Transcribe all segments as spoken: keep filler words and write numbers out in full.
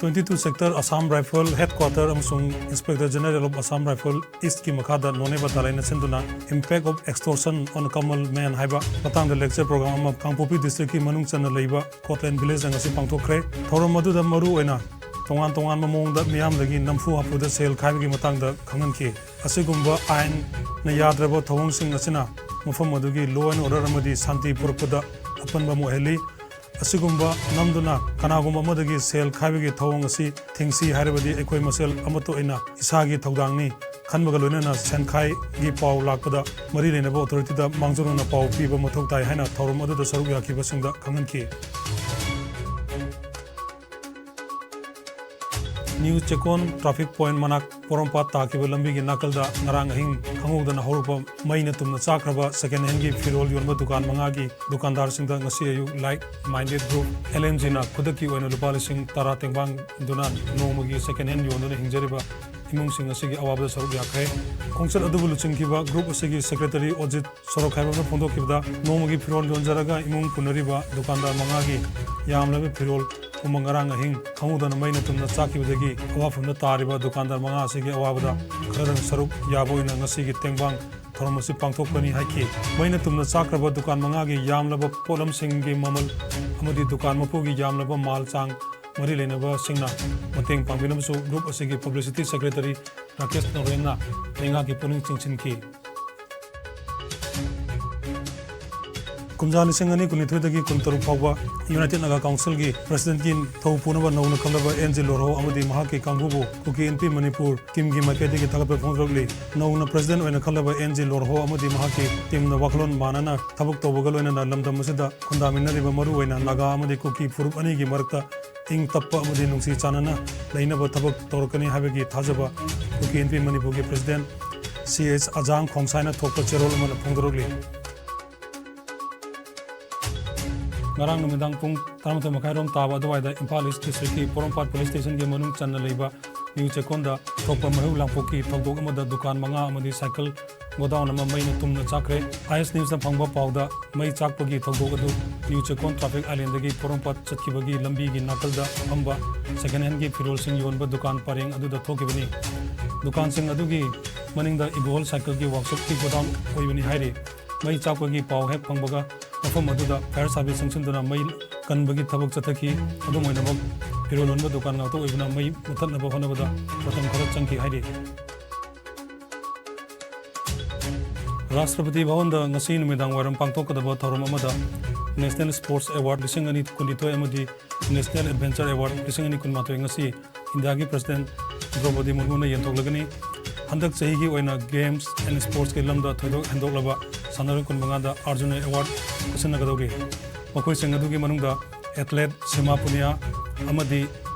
Twenty two Sector Assam Rifle Headquarter ꯑꯃꯁꯨꯡ Inspector General of Assam Rifle East ꯀꯤ ꯃꯈꯥꯗ ꯅꯣꯅꯦ ꯕꯇꯥꯂꯤꯌꯟꯅ ꯁꯤꯟꯗꯨꯅ Impact of Extortion on Common Man ꯍꯥꯏꯕ ꯃꯇꯥꯡꯗ lecture program ꯑꯃ ꯀꯥꯡꯄꯣꯛꯄꯤ district ꯀꯤ ꯃꯅꯨꯡ ꯆꯟꯅ ꯂꯩꯕ ꯀꯣꯠꯂꯦꯟ village ꯗ ꯉꯁꯤ ꯄꯥꯡꯊꯣꯛꯈ꯭ꯔꯦ꯫ ꯊꯧꯔꯝ ꯑꯗꯨꯗ ꯃꯔꯨ ꯑꯣꯏꯅ ꯇꯣꯉꯥꯟ ꯇꯣꯉꯥꯟꯕ ꯃꯑꯣꯡꯗ ꯃꯤꯌꯥꯝꯗꯒꯤ ꯅꯝꯐꯨ ꯍꯥꯐꯨꯗ ꯁꯦꯜ ꯈꯥꯏꯕꯒꯤ ꯃꯇꯥꯡꯗ ꯈꯪꯍꯟꯈꯤ꯫ ꯑꯁꯤꯒꯨꯝꯕ ꯑꯥꯏꯟꯅ ꯌꯥꯗ꯭ꯔꯕ ꯊꯧꯑꯣꯡꯁꯤꯡ ꯑꯁꯤꯅ ꯃꯐꯝ ꯑꯗꯨꯒꯤ law and order ꯑꯃꯗꯤ ꯁꯥꯟꯇꯤ ꯄꯨꯔꯛꯄꯗ ꯑꯄꯟꯕ ꯑꯃ ꯑꯣꯏꯍꯜꯂꯤ꯫ ꯑꯁꯤꯒꯨꯝꯕ ꯅꯝꯗꯨꯅ ꯀꯅꯥꯒꯨꯝꯕ ꯑꯃꯗꯒꯤ ꯁꯦꯜ ꯈꯥꯏꯕꯒꯤ ꯊꯧꯑꯣꯡ ꯑꯁꯤ ꯊꯤꯡꯁꯤ ꯍꯥꯏꯔꯕꯗꯤ ꯑꯩꯈꯣꯏ ꯃꯁꯦꯜ ꯑꯃꯠꯇ ꯑꯣꯏꯅ ꯏꯁꯥꯒꯤ ꯊꯧꯗꯥꯡꯅꯤ ꯈꯟꯕꯒ ꯂꯣꯏꯅꯅ ꯁꯦꯟꯈꯥꯏꯒꯤ ꯄꯥꯎ ꯂꯥꯛꯄꯗ ꯃꯔꯤ ꯂꯩꯅꯕ authority ꯗ ꯃꯥꯡꯖꯧꯅꯅ ꯄꯥꯎ ꯄꯤꯕ ꯃꯊꯧ ꯇꯥꯏ ꯍꯥꯏꯅ ꯊꯧꯔꯝ ꯑꯗꯨꯗ ꯁꯔꯨꯛ ꯌꯥꯈꯤꯕꯁꯤꯡꯗ ꯈꯪꯍꯟꯈꯤ꯫ ꯅ꯭ꯌꯨ ꯆꯦꯀꯣꯟ traffic point ꯃꯅꯥꯛ ꯄꯣꯔꯣꯝꯄꯥꯠ ꯇꯥꯈꯤꯕ ꯂꯝꯕꯤꯒꯤ ꯅꯥꯀꯜꯗ ꯉꯔꯥꯡ ꯑꯍꯤꯡ ꯈꯪꯍꯧꯗꯅ ꯍꯧꯔꯛꯄ ꯃꯩꯅ ꯇꯨꯝꯅ ꯆꯥꯛꯈ꯭ꯔꯕ second hand ꯒꯤ ꯐꯤꯔꯣꯜ ꯌꯣꯟꯕ ꯗꯨꯀꯥꯟ ꯃꯉꯥꯒꯤ ꯗꯨꯀꯥꯟꯗꯥꯔꯁꯤꯡꯗ ꯉꯁꯤ ꯑꯌꯨꯛ Like Minded Group, L M G ꯅ ꯈꯨꯗꯛꯀꯤ ꯑꯣꯏꯅ ꯂꯨꯄꯥ ꯂꯤꯁꯤꯡ ꯇꯔꯥ ꯇꯦꯡꯕꯥꯡꯗꯨꯅ ꯅꯣꯡꯃꯒꯤ second hand ꯌꯣꯟꯗꯨꯅ ꯍꯤꯡꯖꯔꯤꯕ ꯏꯃꯨꯡꯁꯤꯡ ꯑꯁꯤꯒꯤ ꯑꯋꯥꯕꯗ ꯁꯔꯨꯛ ꯌꯥꯈ꯭ꯔꯦ꯫ ꯈꯣꯡꯆꯠ ꯑꯗꯨꯕꯨ ꯂꯨꯆꯤꯡꯈꯤꯕ group ꯑꯁꯤꯒꯤ secretary ꯑꯣꯖꯤꯠ ꯁꯣꯔꯣꯛꯈꯥꯏꯕꯝꯅ ꯐꯣꯡꯗꯣꯛꯈꯤꯕꯗ, ꯅꯣꯡꯃꯒꯤ ꯐꯤꯔꯣꯜ ꯌꯣꯟꯖꯔꯒ ꯏꯃꯨꯡ ꯄꯨꯅꯔꯤꯕ ꯗꯨꯀꯥꯟꯗꯥꯔ ꯃꯉꯥꯒꯤ ꯌꯥꯝꯂꯕ ꯐꯤꯔꯣꯜ ꯄꯨꯝꯕ ꯉꯔꯥꯡ ꯑꯍꯤꯡ ꯈꯪꯍꯧꯗꯅ ꯃꯩꯅ ꯇꯨꯝꯅ ꯆꯥꯛꯈꯤꯕꯗꯒꯤ ꯑꯋꯥꯐꯝꯗ ꯇꯥꯔꯤꯕ ꯗꯨꯀꯥꯟꯗꯥꯔ ꯃꯉꯥ ꯑꯁꯤꯒꯤ ꯑꯋꯥꯕꯗ ꯈꯔꯗꯪ ꯁꯔꯨꯛ ꯌꯥꯕ ꯑꯣꯏꯅ ꯉꯁꯤꯒꯤ ꯇꯦꯡꯕꯥꯡ ꯊꯧꯔꯝ ꯑꯁꯤ ꯄꯥꯡꯊꯣꯛꯄꯅꯤ ꯍꯥꯏꯈꯤ꯫ ꯃꯩꯅ ꯇꯨꯝꯅ ꯆꯥꯛꯈ꯭ꯔꯕ ꯗꯨꯀꯥꯟ ꯃꯉꯥꯒꯤ ꯌꯥꯝꯂꯕ ꯄꯣꯠꯂꯝꯁꯤꯡꯒꯤ ꯃꯃꯜ ꯑꯃꯗꯤ ꯗꯨꯀꯥꯟ ꯃꯄꯨꯒꯤ ꯌꯥꯝꯂꯕ ꯃꯥꯜ ꯆꯥꯡ ꯃꯔꯤ ꯂꯩꯅꯕꯁꯤꯡꯅ ꯃꯇꯦꯡ ꯄꯥꯡꯕꯤꯅꯕꯁꯨ group ꯑꯁꯤꯒꯤ publicity secretary ꯔꯥꯀꯦꯁ ꯅꯣꯔꯦꯟꯅ ꯂꯩꯉꯥꯛꯀꯤ ꯄꯨꯛꯅꯤꯡ ꯆꯤꯡꯁꯤꯟꯈꯤ꯫ ꯀꯨꯝꯖꯥ ꯂꯤꯁꯤꯡ ꯑꯅꯤ ꯀꯨꯟꯅꯤꯊꯣꯏꯗꯒꯤ ꯀꯨꯟꯇꯔꯨꯛ ꯐꯥꯎꯕ United Naga Council ꯒꯤ president ꯀꯤ ꯊꯧ ꯄꯨꯅꯕ ꯅꯧꯅ ꯈꯜꯂꯕ ꯑꯦꯟ ꯖꯤ ꯂꯣꯔꯍꯣ ꯑꯃꯗꯤ ꯃꯍꯥꯛꯀꯤ ꯀꯥꯡꯕꯨꯕꯨ ꯀꯨꯀꯤ ꯏꯟꯄꯤ ꯃꯅꯤꯄꯨꯔ ꯀꯤꯝꯒꯤ ꯃꯥꯏꯀꯩꯗꯒꯤ ꯊꯥꯒꯠꯄ ꯐꯣꯡꯗꯣꯔꯛꯂꯤ꯫ ꯅꯧꯅ president ꯑꯣꯏꯅ ꯈꯜꯂꯕ ꯑꯦꯟ ꯖꯤ ꯂꯣꯔꯍꯣ ꯑꯃꯗꯤ ꯃꯍꯥꯛꯀꯤ team ꯅ ꯋꯥꯈꯜꯂꯣꯟ ꯃꯥꯟꯅꯅ ꯊꯕꯛ ꯇꯧꯕꯒ ꯂꯣꯏꯅꯅ ꯂꯝꯗꯝ ꯑꯁꯤꯗ ꯈꯨꯟꯗꯥꯃꯤꯟꯅꯔꯤꯕ ꯃꯔꯨꯑꯣꯏꯅ ꯅꯥꯒꯥ ꯑꯃꯗꯤ ꯀꯨꯀꯤ ꯐꯨꯔꯨꯞ ꯑꯅꯤꯒꯤ ꯃꯔꯛꯇ ꯏꯪ ꯇꯞꯄ ꯑꯃꯗꯤ ꯅꯨꯡꯁꯤ ꯆꯥꯟꯅꯅ ꯂꯩꯅꯕ ꯊꯕꯛ ꯇꯧꯔꯛꯀꯅꯤ ꯍꯥꯏꯕꯒꯤ ꯊꯥꯖꯕ ꯀꯨꯀꯤ ꯏꯟꯄꯤ ꯃꯅꯤꯄꯨꯔꯒꯤ president ꯁꯤ ꯑꯦꯁ ꯑꯖꯥꯡ ꯈꯣꯡꯁꯥꯏꯅ ꯊꯣꯛꯄ ꯆꯦꯔꯣꯜ ꯑꯃꯅ ꯐꯣꯡꯗꯣꯔꯛꯂꯤ꯫ ꯉꯔꯥꯡ ꯅꯨꯃꯤꯗꯥꯡ ꯄꯨꯡ ꯇꯔꯥꯃꯥꯊꯣꯏ ꯃꯈꯥꯏꯔꯣꯝ ꯇꯥꯕ ꯑꯗꯨꯋꯥꯏꯗ ꯏꯝꯐꯥꯜ East district ꯀꯤ ꯄꯣꯔꯣꯝꯄꯥꯠ police station ꯒꯤ ꯃꯅꯨꯡ ꯆꯟꯅ ꯂꯩꯕ ꯅ꯭ꯌꯨ ꯆꯦꯛꯀꯣꯟꯗ ꯊꯣꯛꯄ ꯃꯩꯍꯧ ꯂꯥꯡꯄꯣꯛꯀꯤ ꯊꯧꯗꯣꯛ ꯑꯃꯗ ꯗꯨꯀꯥꯟ ꯃꯉꯥ ꯑꯃꯗꯤ ꯁꯥꯏꯀꯜ ꯒꯣꯗꯥꯎꯟ ꯑꯃ ꯃꯩꯅ ꯇꯨꯝꯅ ꯆꯥꯛꯈ꯭ꯔꯦ꯫ ꯑꯥꯏ ꯑꯦꯁ ꯅ꯭ꯌꯨꯁꯅ ꯐꯪꯕ ꯄꯥꯎꯗ, ꯃꯩ ꯆꯥꯛꯄꯒꯤ ꯊꯧꯗꯣꯛ ꯑꯗꯨ ꯅ꯭ꯌꯨ ꯆꯦꯛꯀꯣꯟ ꯇ꯭ꯔꯥꯐꯤꯛ ꯑꯥꯏꯂꯦꯟꯗꯒꯤ ꯄꯣꯔꯣꯝꯄꯥꯠ ꯆꯠꯈꯤꯕꯒꯤ ꯂꯝꯕꯤꯒꯤ ꯅꯥꯀꯜꯗ ꯐꯝꯕ ꯁꯦꯀꯦꯟ ꯍꯦꯟꯒꯤ ꯐꯤꯔꯣꯜꯁꯤꯡ ꯌꯣꯟꯕ ꯗꯨꯀꯥꯟ ꯄꯔꯦꯡ ꯑꯗꯨꯗ ꯊꯣꯛꯈꯤꯕꯅꯤ꯫ ꯗꯨꯀꯥꯟꯁꯤꯡ ꯑꯗꯨꯒꯤ ꯃꯅꯤꯡꯗ ꯏꯕꯣꯍꯜ ꯁꯥꯏꯀꯜꯒꯤ ꯋꯥꯛꯁꯣꯞꯀꯤ ꯒꯣꯗꯥꯎꯟ ꯑꯣꯏꯕꯅꯤ ꯍꯥꯏꯔꯤ꯫ ꯃꯩ ꯆꯥꯛꯄꯒꯤ ꯄꯥꯎ ꯍꯦꯛ ꯐꯪꯕꯒ ꯃꯐꯝ ꯑꯗꯨꯗ ꯐꯥꯌꯔ ꯁꯥꯔꯚꯤꯁ ꯆꯪꯁꯤꯟꯗꯨꯅ ꯃꯩ ꯀꯟꯕꯒꯤ ꯊꯕꯛ ꯆꯠꯊꯈꯤ꯫ ꯑꯗꯨꯝ ꯑꯣꯏꯅꯃꯛ, ꯐꯤꯔꯣꯜ ꯌꯣꯟꯕ ꯗꯨꯀꯥꯟ ꯉꯥꯛꯇ ꯑꯣꯏꯕꯅ ꯃꯩ ꯃꯨꯊꯠꯅꯕ ꯍꯣꯠꯅꯕꯗ ꯃꯇꯝ ꯈꯔ ꯆꯪꯈꯤ ꯍꯥꯏꯔꯤ꯫ ꯔꯥꯁꯇ꯭ꯔꯄꯇꯤ ꯚꯋꯟꯗ ꯉꯁꯤ ꯅꯨꯃꯤꯗꯥꯡ ꯋꯥꯏꯔꯝ ꯄꯥꯡꯊꯣꯛꯀꯗꯕ ꯊꯧꯔꯝ ꯑꯃꯗ National Sports Award ꯂꯤꯁꯤꯡ ꯑꯅꯤ ꯀꯨꯟꯅꯤꯊꯣꯏ ꯑꯃꯗꯤ National Adventure Award ꯂꯤꯁꯤꯡ ꯑꯅꯤ ꯀꯨꯟꯃꯥꯊꯣꯏ ꯉꯁꯤ ꯏꯟꯗꯤꯌꯥꯒꯤ ꯄ꯭ꯔꯁꯤꯗꯦꯟꯠ ꯗ꯭ꯔꯧꯄꯗꯤ ꯃꯨꯔꯃꯨꯅ ꯌꯦꯟꯊꯣꯛꯂꯒꯅꯤ꯫ ꯍꯟꯗꯛ ꯆꯍꯤꯒꯤ ꯑꯣꯏꯅ ꯒꯦꯝꯁ ꯑꯦꯟ ꯁ꯭ꯄꯣꯔꯠꯁꯀꯤ ꯂꯝꯗ ꯊꯣꯏꯗꯣꯛ ꯍꯦꯟꯗꯣꯛꯂꯕ ꯁꯥꯟꯅꯔꯣꯏ ꯀꯨꯟꯃꯉꯥꯗ ꯑꯥꯔꯖꯨꯟ ꯑꯦꯋꯥꯔꯗ ꯄꯤꯁꯤꯟꯅꯒꯗꯧꯔꯤ꯫ ꯃꯈꯣꯏꯁꯤꯡ ꯑꯗꯨꯒꯤ ꯃꯅꯨꯡꯗ ꯑꯦꯊꯂꯦꯠ ꯁꯤꯃꯥ ꯄꯨꯅꯤꯌꯥ ꯑꯃꯗꯤ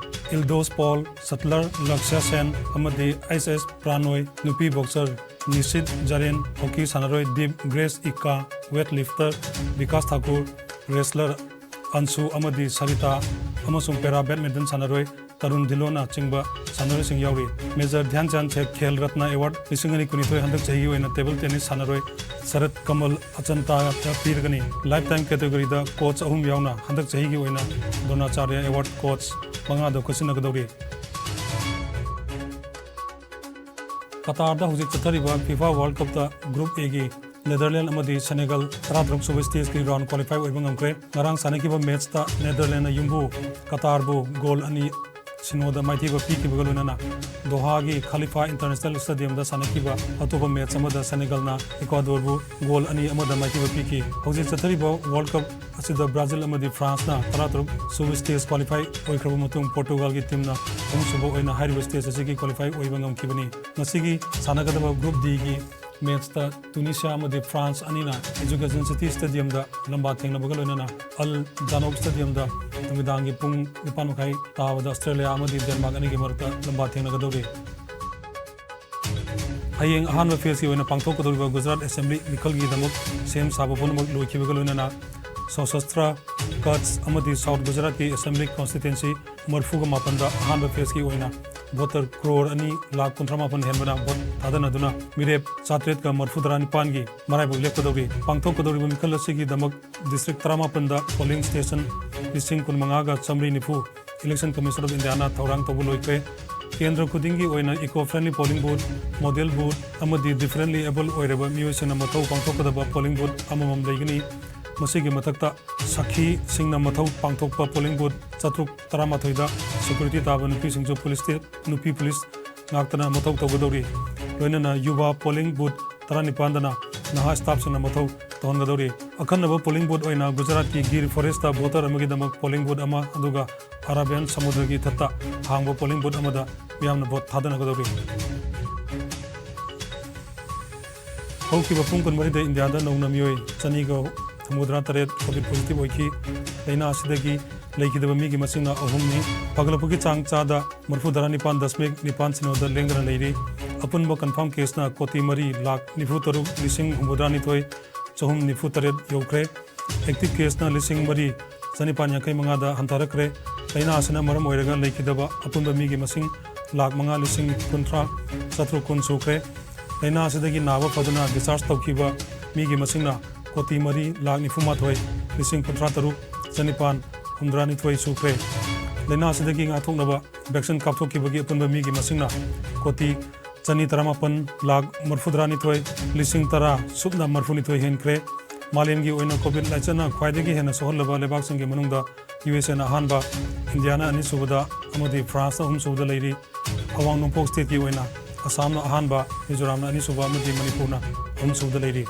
ꯏꯜꯗꯣꯁ ꯄꯣꯜ, ꯁꯠꯂꯔ ꯂꯛꯁ꯭ꯌ ꯁꯦꯟ ꯑꯃꯗꯤ ꯑꯩꯆ ꯑꯦꯁ ꯄ꯭ꯔꯥꯅꯣꯏ, ꯅꯨꯄꯤ ꯕꯣꯛꯁꯔ ꯅꯤꯁꯤꯠ ꯖꯔꯦꯟ, ꯍꯣꯀꯤ ꯁꯥꯟꯅꯔꯣꯏ Deep Grace Ekka, weight lifter Vikas Thakur, wrestler Anshu ꯑꯃꯗꯤ ꯁꯔꯤꯇꯥ ꯑꯃꯁꯨꯡ ꯄꯦꯔꯥ ꯕꯦꯗꯃꯤꯟꯇꯟ ꯁꯥꯟꯅꯔꯣꯏ ꯇꯔꯨꯟ ꯙꯤꯂꯣꯟꯅ ꯆꯤꯡꯕ ꯁꯥꯟꯅꯔꯣꯏꯁꯤꯡ ꯌꯥꯎꯔꯤ꯫ ꯃꯦꯖꯔ ꯙ꯭ꯌꯥꯟ ꯆꯥꯟꯗ ꯈꯦꯜ ꯔꯠꯅ ꯑꯦꯋꯥꯔꯗ ꯂꯤꯁꯤꯡ ꯑꯅꯤ ꯀꯨꯟꯅꯤꯊꯣꯏ ꯍꯟꯗꯛ ꯆꯍꯤꯒꯤ ꯑꯣꯏꯅ ꯇꯦꯕꯜ ꯇꯦꯅꯤꯁ ꯁꯥꯟꯅꯔꯣꯏ ꯁꯔꯠ ꯀꯃꯜ ꯑꯆꯟꯇꯥꯗ ꯄꯤꯔꯒꯅꯤ꯫ ꯂꯥꯏꯐ ꯇꯥꯏꯝ ꯀꯦꯇꯦꯒꯣꯔꯤꯗ ꯀꯣꯆ ꯑꯍꯨꯝ ꯌꯥꯎꯅ ꯍꯟꯗꯛ ꯆꯍꯤꯒꯤ ꯑꯣꯏꯅ ꯗ꯭ꯔꯣꯅꯥꯆꯥꯔꯌ ꯑꯦꯋꯥꯔꯗ ꯀꯣꯆ ꯃꯉꯥꯗ ꯈꯨꯠꯁꯤꯟꯅꯒꯗꯧꯔꯤ꯫ ꯀꯇꯥꯔꯗ ꯍꯧꯖꯤꯛ ꯆꯠꯊꯔꯤꯕ ꯐꯤꯐꯥ ꯋꯥꯔꯜꯗ ꯀꯞꯇ ꯒ꯭ꯔꯨꯞ ꯑꯦꯒꯤ ꯅꯦꯗꯔꯂꯦꯟꯗ ꯑꯃꯗꯤ ꯁꯦꯅꯦꯒꯜ ꯇꯔꯥꯇꯔꯨꯛ ꯁꯨꯕ ꯁ꯭ꯇꯦꯖꯀꯤ ꯔꯥꯎꯟꯗ ꯀ꯭ꯋꯥꯂꯤꯐꯥꯏ ꯑꯣꯏꯕ ꯉꯝꯈ꯭ꯔꯦ꯫ ꯉꯔꯥꯡ ꯁꯥꯟꯅꯈꯤꯕ ꯃꯦꯠꯆꯇ ꯅꯦꯗꯔꯂꯦꯟꯗꯅ ꯌꯨꯝꯕꯨ ꯀꯇꯥꯔꯕꯨ ꯒꯣꯜ ꯑꯅꯤ ꯁꯤꯅꯣꯗ ꯃꯥꯏꯊꯤꯕ ꯄꯤꯈꯤꯕꯒ ꯂꯣꯏꯅꯅ ꯗꯣꯍꯥꯒꯤ ꯈꯂꯤꯐꯥ ꯏꯟꯇꯔꯅꯦꯁꯅꯦꯜ ꯁ꯭ꯇꯦꯗꯤꯌꯝꯗ ꯁꯥꯟꯅꯈꯤꯕ ꯑꯇꯣꯞꯄ ꯃꯦꯠꯆ ꯑꯃꯗ ꯁꯦꯅꯦꯒꯜꯅ ꯏꯀ꯭ꯋꯥꯗꯣꯔꯕꯨ ꯒꯣꯜ ꯑꯅꯤ ꯑꯃꯗ ꯃꯥꯏꯊꯤꯕ ꯄꯤꯈꯤ꯫ ꯍꯧꯖꯤꯛ ꯆꯠꯊꯔꯤꯕ ꯋꯥꯔꯜꯗ ꯀꯞ ꯑꯁꯤꯗ ꯕ꯭ꯔꯥꯖꯤꯜ ꯑꯃꯗꯤ ꯐ꯭ꯔꯥꯟꯁꯅ ꯇꯔꯥꯇꯔꯨꯛ ꯁꯨꯕ ꯁ꯭ꯇꯦꯖ ꯀ꯭ꯋꯥꯂꯤꯐꯥꯏ ꯑꯣꯏꯈ꯭ꯔꯕ ꯃꯇꯨꯡ ꯄꯣꯔꯇꯨꯒꯜꯒꯤ ꯇꯤꯝꯅ ꯑꯍꯨꯝꯁꯨꯕ ꯑꯣꯏꯅ ꯍꯥꯏꯔꯤꯕ ꯁ꯭ꯇꯦꯖ ꯑꯁꯤꯒꯤ ꯀ꯭ꯋꯥꯂꯤꯐꯥꯏ ꯑꯣꯏꯕ ꯉꯝꯈꯤꯕꯅꯤ꯫ ꯉꯁꯤꯒꯤ ꯁꯥꯟꯅꯒꯗꯕ ꯒ꯭ꯔꯨꯞ ꯗꯤꯒꯤ ꯃꯦꯠꯆꯇ ꯇꯨꯅꯤꯁꯤꯌꯥ ꯑꯃꯗꯤ ꯐ꯭ꯔꯥꯟꯁ ꯑꯅꯤꯅ ꯑꯦꯖꯨꯀꯦꯁꯟ ꯁꯤꯇꯤ ꯁ꯭ꯇꯦꯗꯤꯌꯝꯗ ꯂꯝꯕꯥ ꯊꯦꯡꯅꯕꯒ ꯂꯣꯏꯅꯅ ꯑꯜ ꯖꯥꯅꯣꯕ ꯁ꯭ꯇꯦꯗꯤꯌꯝꯗ ꯅꯨꯃꯤꯗꯥꯡꯒꯤ ꯄꯨꯡ ꯅꯤꯄꯥꯟ ꯃꯈꯥꯏ ꯇꯥꯕꯗ ꯑꯁꯇ꯭ꯔꯦꯂꯤꯌꯥ ꯑꯃꯗꯤ ꯗꯦꯟꯃꯥꯔꯛ ꯑꯅꯤꯒꯤ ꯃꯔꯛꯇ ꯂꯝꯕꯥ ꯊꯦꯡꯅꯒꯗꯧꯔꯤ꯫ ꯍꯌꯦꯡ ꯑꯍꯥꯟꯕ ꯐꯦꯖꯀꯤ ꯑꯣꯏꯅ ꯄꯥꯡꯊꯣꯛꯀꯗꯧꯔꯤꯕ ꯒꯨꯖꯔꯥꯠ ꯑꯦꯁꯦꯝꯕ꯭ꯂꯤ ꯃꯤꯈꯜꯒꯤꯗꯃꯛ ꯁꯦꯝ ꯁꯥꯕ ꯄꯨꯝꯅꯃꯛ ꯂꯣꯏꯈꯤꯕꯒ ꯂꯣꯏꯅꯅ ꯁꯣꯁꯁꯇ꯭ꯔ, ꯀꯆ ꯑꯃꯗꯤ ꯁꯥꯎꯠ ꯒꯨꯖꯔꯥꯠꯀꯤ ꯑꯦꯁꯦꯝꯕ꯭ꯂꯤ ꯀꯣꯟꯁꯇꯤꯇ꯭ꯋꯦꯟꯁꯤ ꯃꯔꯤꯐꯨꯒ ꯃꯥꯄꯟꯗ ꯑꯍꯥꯟꯕ ꯐꯦꯖꯀꯤ ꯑꯣꯏꯅ ꯚꯣꯇꯔ ꯀ꯭ꯔꯣꯔ ꯑꯅꯤ ꯂꯥꯈ ꯀꯨꯟꯊ꯭ꯔꯥ ꯃꯥꯄꯟ ꯍꯦꯟꯕꯅ ꯚꯣꯠ ꯊꯥꯗꯅꯗꯨꯅ ꯃꯤꯔꯦꯞ ꯆꯥꯇ꯭ꯔꯦꯠꯀ ꯃꯔꯐꯨ ꯇꯔꯥ ꯅꯤꯄꯥꯟꯒꯤ ꯃꯔꯥꯏꯕꯛ ꯂꯦꯞꯀꯗꯧꯔꯤ꯫ ꯄꯥꯡꯊꯣꯛꯀꯗꯧꯔꯤꯕ ꯃꯤꯈꯜ ꯑꯁꯤꯒꯤꯗꯃꯛ ꯗꯤꯁꯇ꯭ꯔꯤꯛ ꯇꯔꯥꯃꯥꯄꯟꯗ ꯄꯣꯂꯤꯡ ꯁ꯭ꯇꯦꯁꯟ ꯂꯤꯁꯤꯡ ꯀꯨꯟꯃꯉꯥꯒ ꯆꯥꯃꯔꯤ ꯅꯤꯐꯨ Election Commission of Indiaꯅ ꯊꯧꯔꯥꯡ ꯇꯧꯕ ꯂꯣꯏꯈ꯭ꯔꯦ꯫ ꯀꯦꯟꯗ꯭ꯔ ꯈꯨꯗꯤꯡꯒꯤ ꯑꯣꯏꯅ eco friendly polling booth, model booth ꯑꯃꯗꯤ differently able ꯑꯣꯏꯔꯕ ꯃꯤꯑꯣꯏꯁꯤꯡꯅ ꯃꯊꯧ ꯄꯥꯡꯊꯣꯛꯀꯗꯕ polling booth ꯑꯃꯃꯝ ꯂꯩꯒꯅꯤ꯫ ꯃꯁꯤꯒꯤ ꯃꯊꯛꯇ ꯁꯥꯈꯤꯁꯤꯡꯅ ꯃꯊꯧ ꯄꯥꯡꯊꯣꯛꯄ polling booth ꯆꯥꯇ꯭ꯔꯨꯛ ꯇꯔꯥꯃꯥꯊꯣꯏꯗ security ꯇꯥꯕ ꯅꯨꯄꯤꯁꯤꯡꯁꯨ ꯄꯨꯂꯤꯁ ꯁ꯭ꯇꯦ-, ꯅꯨꯄꯤ ꯄꯨꯂꯤꯁ ꯉꯥꯛꯇꯅ ꯃꯊꯧ ꯇꯧꯒꯗꯧꯔꯤ꯫ ꯂꯣꯏꯅꯅ ꯌꯨꯕꯥ polling booth ꯇꯔꯥꯅꯤꯄꯥꯟꯗꯅ ꯅꯍꯥ staffꯁꯤꯡꯅ ꯃꯊꯧ ꯇꯧꯍꯟꯒꯗꯧꯔꯤ꯫ ꯑꯈꯟꯅꯕ polling booth ꯑꯣꯏꯅ ꯒꯨꯖꯔꯥꯠꯀꯤ ꯒꯤꯔ forestꯇ voter ꯑꯃꯒꯤꯗꯃꯛ polling booth ꯑꯃ, ꯑꯗꯨꯒ ꯑꯔꯥꯕꯤꯌꯥꯟ ꯁꯃꯨꯗ꯭ꯔꯒꯤ ꯏꯊꯠꯇ ꯍꯥꯡꯕ polling booth ꯑꯃꯗ ꯃꯤꯌꯥꯝꯅ ꯚꯣꯠ ꯊꯥꯗꯅꯒꯗꯧꯔꯤ꯫ ꯍꯧꯈꯤꯕ ꯄꯨꯡ ꯀꯨꯟꯃꯔꯤꯗ ꯏꯟꯗꯤꯌꯥꯗ ꯅꯧꯅ ꯃꯤꯑꯣꯏ ꯆꯅꯤꯒ ꯍꯨꯝꯐꯨꯇꯔꯥ ꯇꯔꯦꯠ COVID positive ꯑꯣꯏꯈꯤ꯫ ꯂꯥꯏꯅꯥ ꯑꯁꯤꯗꯒꯤ ꯂꯩꯈꯤꯗꯕ ꯃꯤꯒꯤ ꯃꯁꯤꯡꯅ ꯑꯍꯨꯝꯅꯤ꯫ ꯐꯒꯠꯂꯛꯄꯒꯤ ꯆꯥꯡ ꯆꯥꯗ ꯃꯔꯐꯨꯇꯔꯥ ꯅꯤꯄꯥꯟ ꯗꯁꯃꯤꯛ ꯅꯤꯄꯥꯟ ꯁꯤꯅꯣꯗ ꯂꯦꯡꯗꯅ ꯂꯩꯔꯤ꯫ ꯑꯄꯨꯟꯕ confirm caseꯅ ꯀꯣꯇꯤ ꯃꯔꯤ ꯂꯥꯈ ꯅꯤꯐꯨ ꯇꯔꯨꯛ ꯂꯤꯁꯤꯡ ꯍꯨꯝꯐꯨꯇꯔꯥ ꯅꯤꯊꯣꯏ ꯆꯍꯨꯝ ꯅꯤꯐꯨ ꯇꯔꯦꯠ ꯌꯧꯈ꯭ꯔꯦ꯫ Active caseꯅ ꯂꯤꯁꯤꯡ ꯃꯔꯤ ꯆꯅꯤꯄꯥꯟ ꯌꯥꯡꯈꯩ ꯃꯉꯥꯗ ꯍꯟꯊꯔꯛꯈ꯭ꯔꯦ꯫ ꯂꯥꯏꯅꯥ ꯑꯁꯤꯅ ꯃꯔꯝ ꯑꯣꯏꯔꯒ ꯂꯩꯈꯤꯗꯕ ꯑꯄꯨꯟꯕ ꯃꯤꯒꯤ ꯃꯁꯤꯡ ꯂꯥꯈ ꯃꯉꯥ ꯂꯤꯁꯤꯡ ꯀꯨꯟꯊ꯭ꯔꯥ ꯆꯥꯇ꯭ꯔꯨꯛ ꯀꯨꯟ ꯁꯨꯈ꯭ꯔꯦ꯫ ꯂꯥꯏꯅꯥ ꯑꯁꯤꯗꯒꯤ ꯅꯥꯕ ꯐꯗꯨꯅ discharge ꯇꯧꯈꯤꯕ ꯃꯤꯒꯤ ꯃꯁꯤꯡꯅ ꯀꯣꯇꯤ ꯃꯔꯤ ꯂꯥꯈ ꯅꯤꯐꯨ ꯃꯥꯊꯣꯏ ꯂꯤꯁꯤꯡ ꯀꯨꯟꯊ꯭ꯔꯥ ꯇꯔꯨꯛ ꯆꯅꯤꯄꯥꯟ ꯍꯨꯝꯐꯨꯇꯔꯥ ꯅꯤꯊꯣꯏ ꯁꯨꯈ꯭ꯔꯦ꯫ ꯂꯥꯏꯅꯥ ꯑꯁꯤꯗꯒꯤ ꯉꯥꯛꯊꯣꯛꯅꯕ vaccine ꯀꯥꯞꯊꯣꯛꯈꯤꯕꯒꯤ ꯑꯄꯨꯟꯕ ꯃꯤꯒꯤ ꯃꯁꯤꯡꯅ ꯀꯣꯇꯤ ꯆꯅꯤ ꯇꯔꯥꯃꯥꯄꯟ ꯂꯥꯈ ꯃꯔꯐꯨꯇꯔꯥ ꯅꯤꯊꯣꯏ ꯂꯤꯁꯤꯡ ꯇꯔꯥ ꯁꯨꯞꯅ ꯃꯔꯐꯨ ꯅꯤꯊꯣꯏ ꯍꯦꯟꯈ꯭ꯔꯦ꯫ ꯃꯥꯂꯦꯝꯒꯤ ꯑꯣꯏꯅ COVID ꯂꯥꯏꯆꯠꯅ ꯈ꯭ꯋꯥꯏꯗꯒꯤ ꯍꯦꯟꯅ ꯁꯣꯛꯍꯜꯂꯕ ꯂꯩꯕꯥꯛꯁꯤꯡꯒꯤ ꯃꯅꯨꯡꯗ USAꯅ ꯑꯍꯥꯟꯕ, ꯏꯟꯗꯤꯌꯥꯅ ꯑꯅꯤꯁꯨꯕꯗ ꯑꯃꯗꯤ ꯐ꯭ꯔꯥꯟꯁꯅ ꯑꯍꯨꯝꯁꯨꯕꯗ ꯂꯩꯔꯤ꯫ ꯑꯋꯥꯡ ꯅꯣꯡꯄꯣꯛ stateꯀꯤ ꯑꯣꯏꯅ ꯑꯁꯥꯝꯅ ꯑꯍꯥꯟꯕ, ꯃꯤꯖꯣꯔꯥꯝꯅ ꯑꯅꯤꯁꯨꯕ ꯑꯃꯗꯤ ꯃꯅꯤꯄꯨꯔꯅ ꯑꯍꯨꯝꯁꯨꯕꯗ ꯂꯩꯔꯤ꯫